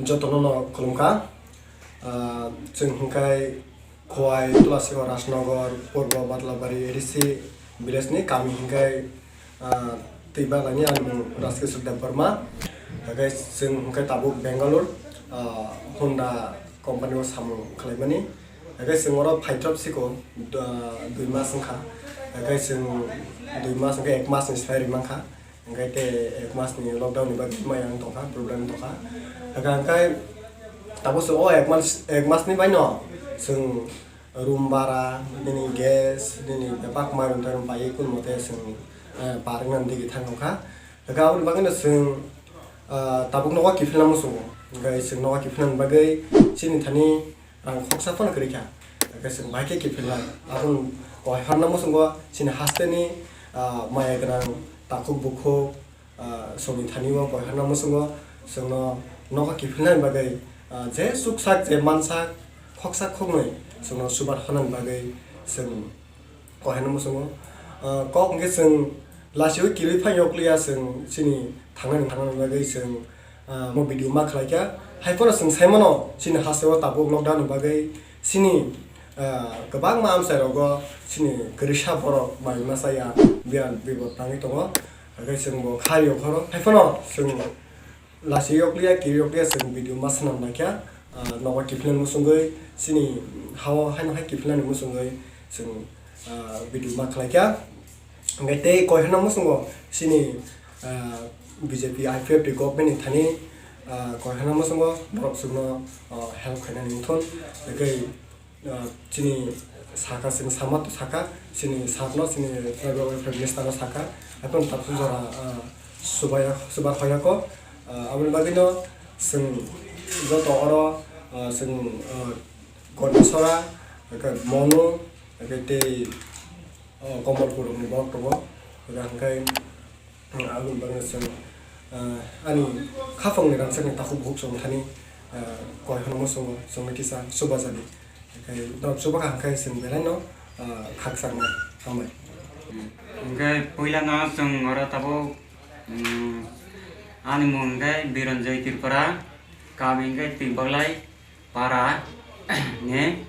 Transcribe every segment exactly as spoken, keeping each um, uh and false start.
Jotono no khulumkha. Ah, chwng hwnkhe Khowai, Tulasiko, Rajnagar, Purbo Badlabari A D C village ni kami hwnkhe, ah, twi baglani ani mung Rajkishore Debbarma. Hwnkhe chwng hwnkhe tabuk Bangalore, ah, Honda company o samung khlaimani. Hwnkhe chwng oro phaithrop siko, ah, dui mas wngkha. Hwnkhe chwng dui mas hwnkhe ek mas ni swbai ri mankha. Hwnkhe tei ek mas ni lockdown ni bagwi maya wng tongkha, problem wng tongkha. Hwnkhe hwnkhe tabuk se o ek mas, ek mas ni bai no chwng room bara, nini gas, nini bebak mairum tairum paiwi kun mote chwng, eh, par wngna digi thang tongkha. Hwnkhe aboni bagwi no chwng, ah, tabuk nogo kiphilna muchungo. Hwnkhe chwng nogo kiphilna bagwi chini thani rang khoksa phano kwrwi kha. Hwnkhe chwng bahai khe kiphilnai. Aboni koiharna muchungo chini hasteni, ah, maya gwnang takhuk bukhuk, ah, chwngni thani o koiharna muchungo chwngno nokha kiphilnani bagwi, ah, je chuksak je mansak khoksa khoknwi chwngno chubaharnani bagwi chwng koiharna muchungo. Ah, kok hwnkhe chwng lachiui kirui phai yokliya chwng chini thangnani thangnani bagwi chwng, ah, mo video ma khlaikha. Haiphano chwng saimano chini hasteo tabuk lockdown ni bagwi chini, ah, kwbangma amchai rogo chini kwrwisa borok mai masa ya biyan bibot tangwi tongo. Hwnkhe chwng bo kha yokhoro. Haiphano chwng lachiui yokliya kirui yokliya chwng video ma swnam laikha. Ah, nogo kiphilnani muchungwi chini hao haino hai kiphilnani muchungwi chwng, ah, video ma khlaikha. Hwnkhe tei koiharna muchungo chini, ah, B J P I P F T government ni thani, ah, koiharna muchungo borok chwngno, ah, help khainani wngthun. Hwnkhe, ah, chini saka, chini sama to saka, chini sir no, chini tribal welfare minister no saka, haikhe tabuk jora, ah, subaya, subar hoyako, ah, aboni bagwi no chwng joto oro, ah, chwng, ah, Gondasora, hwnkhe Monu, hwnkhe tei, ah, Komolpur ni borok tongo, hwnkhe Aboni bagwi chwng, ah, ani khapangni rangchakni takhuk bukhuk chwng thani, ah, koiharna muchungo chwngno kisa chubajadi. Hwnkhe norok chubakha hwnkhe chwng belaino, ah, khakchangma hambai. Hwnkhe puilano chwng oro tabuk, um, ani mung hwnkhe Biranjoy Tripura, kami hwnkhe Twibaglai para ni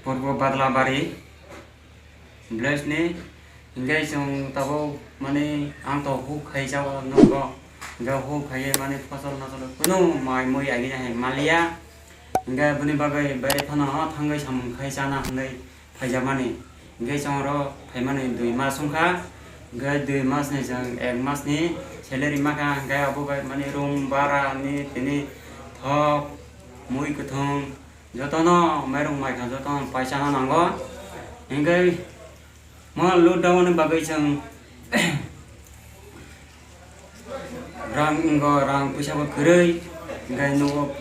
Purbo Badlabari. Bless ni, hingke chwng tabuk mani ang to huk khai jao nokgo, hingke huk khai mani phosol nosol kunu mai mui agi hai maliya, hingke bini bagwi bere phano ho thangwi samung khai chana hinwi phaijakmani, hingke chwng oro phaimani dui mas wngkha, hingke dui mas ni chwng ek mas ni salary makha, hingke abo bai mani room bara ni tini thok mui kwthwng. Jotono mairung maikha, jotono paisano nango. Hingke mo lockdown ni bagwi chwng rang wngkha, rang puisa bo kwrwi, hingke nugo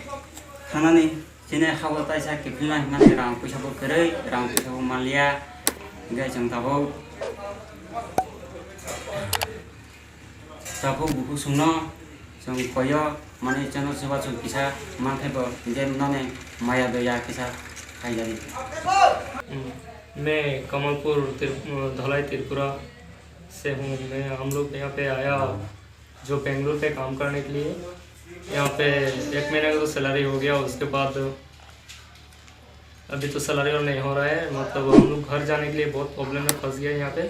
khanani chini habo taisa kiphilna hinmani rang puisa bo kwrwi, rang puisa bo manliya, hingke chwng tabuk. Takhuk bukhuk chwngno chwng koyo, mani chwngno chubachu kisa manthai bo, je noni maya doya kisa khaijadi. मैं कमलपुर त्रिप-, धलाई त्रिपुरा से हूँ। मैं, हम लोग यहाँ पे आया जो बेंगलुरु पे काम करने के लिए। यहाँ पे एक महीने का तो सैलरी हो गया, उसके बाद अभी तो सैलरी और नहीं हो रहा है, मतलब हम लोग घर जाने के लिए बहुत प्रॉब्लम में फंस गया यहाँ पे।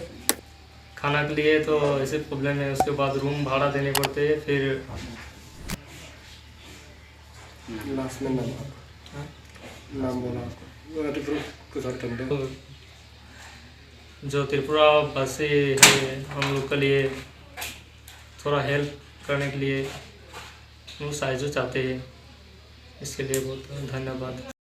खाना के लिए तो ऐसे प्रॉब्लम है, उसके बाद रूम भाड़ा देने पड़ते हैं, फिर लास्ट में नाम आपका। हाँ? नाम बोला आपका। वो तो प्रूफ के साथ करते हैं। जो त्रिपुरा वासी है, हम लोग के लिए थोड़ा हेल्प करने के लिए वो साइजो चाहते हैं, इसके लिए बहुत धन्यवाद।